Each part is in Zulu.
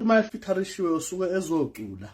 uma efitharishiwe usuke ezocula.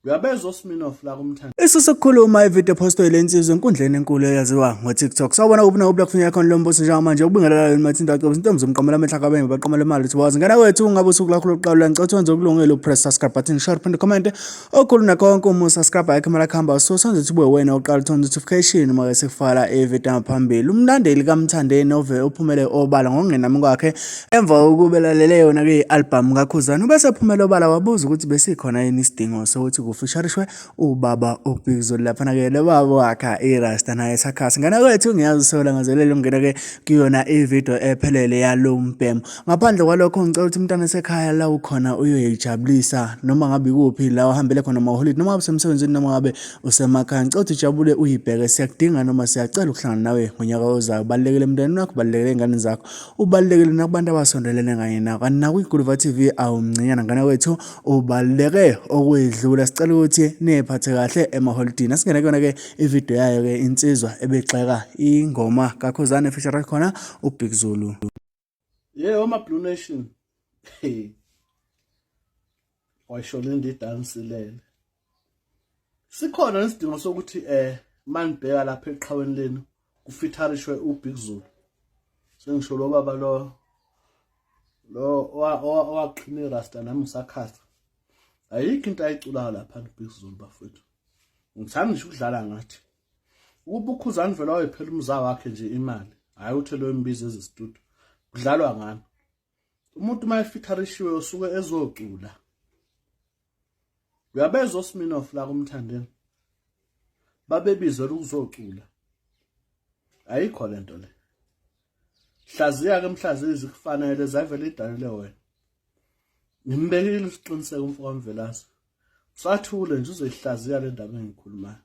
Uyabezwa uSminoff la kumthanda. Isusukukhuluma ivideo postwe le nsizwa enkundleni enkulu eyaziwa ngo-TikTok. Sawubona kuphi nakuphi la kufuneka khona lo mbuso njengamanje ukubingelela yona mathinta acebo intombi zomqamela amehla kabenge baqamela imali uthi wazi ngena kwethu ungabe usuku lakho lokuqala la ngicela wenze okulungile upress subscribe button share phinde comment okukhulu nakho konke uma usubscribe ayikho imali akuhamba so senze ukuthi ube wena oqala uthola notification uma ke sikufaka ivideo ngaphambili. Umlandeli kaMthandeni ove uphumele obala ngokungenami kwakhe Emva kokuba elalele yona-ke i-albhamu kaKhuzani ube esephumela obala wabuza ukuthi besikhona yini isidingo sokuthi kufisharishwe ubaba uBig Zulu laphana-ke lo baba wakha irasta naye sakhasi. Ngane kwethu ngiyazi useyolangazelela ukungena-ke kuyona ividiyo ephelele yalo mbhemu. Ngaphandle kwalokho ngicela ukuthi umntana esekhaya la ukhona uyoyijabulisa noma ngabe ikuphi la uhambele khona amaholidi noma ngabe usemsebenzini noma ngabe usemakhaya. Ngicela ukuthi ujabule uyibheke siyakudinga noma siyacela ukuhlangana nawe ngonyaka ozayo. Ubalulekile emndenini wakho, ubalulekile ey'nganeni zakho. Ubalulekile nakubantu abasondelene kanye nawo kanti nakwiGuluva TV awumncinyana ngane wethu ubaluleke okwedlula. Sicela ukuthi niyiphathe kahle emaholidini. Asingene kuyona-ke ividiyo yayo-ke insizwa ebigxeka ingoma kaKhuzani feature khona uBig Zulu. Yeah, oma Blue Nation. Hey. Wayishona indidansi lele. Sikhona isidingo sokuthi eh manibheka lapha eqhaweni lenu kufitharishwe uBig Zulu. Sengisho lo baba lo lo owaqhina irasta nami ngisakhasa. Ayikho into ayiculayo lapha uBig Zulu bafethu. Ngithanda ngisho ukudlala ngathi. Ukuba uKhuzani vele wayephela umza wakhe nje imali, hhayi ukuthi lo embiza ezestudio. Kudlalwa ngani? Umuntu uma efitharishiwe usuke ezocula. Uyabezwa uSminoff la kumthandeni. Babebizelwe ukuzocula. Ayikho lento le. Hlaziya ke mhlaziyi zikufanele zavele idalele wena. Ngimbekile isiqiniseko umfo kaMvelase. Usathule nje uzoyihlaziya le ndaba engikhulumayo.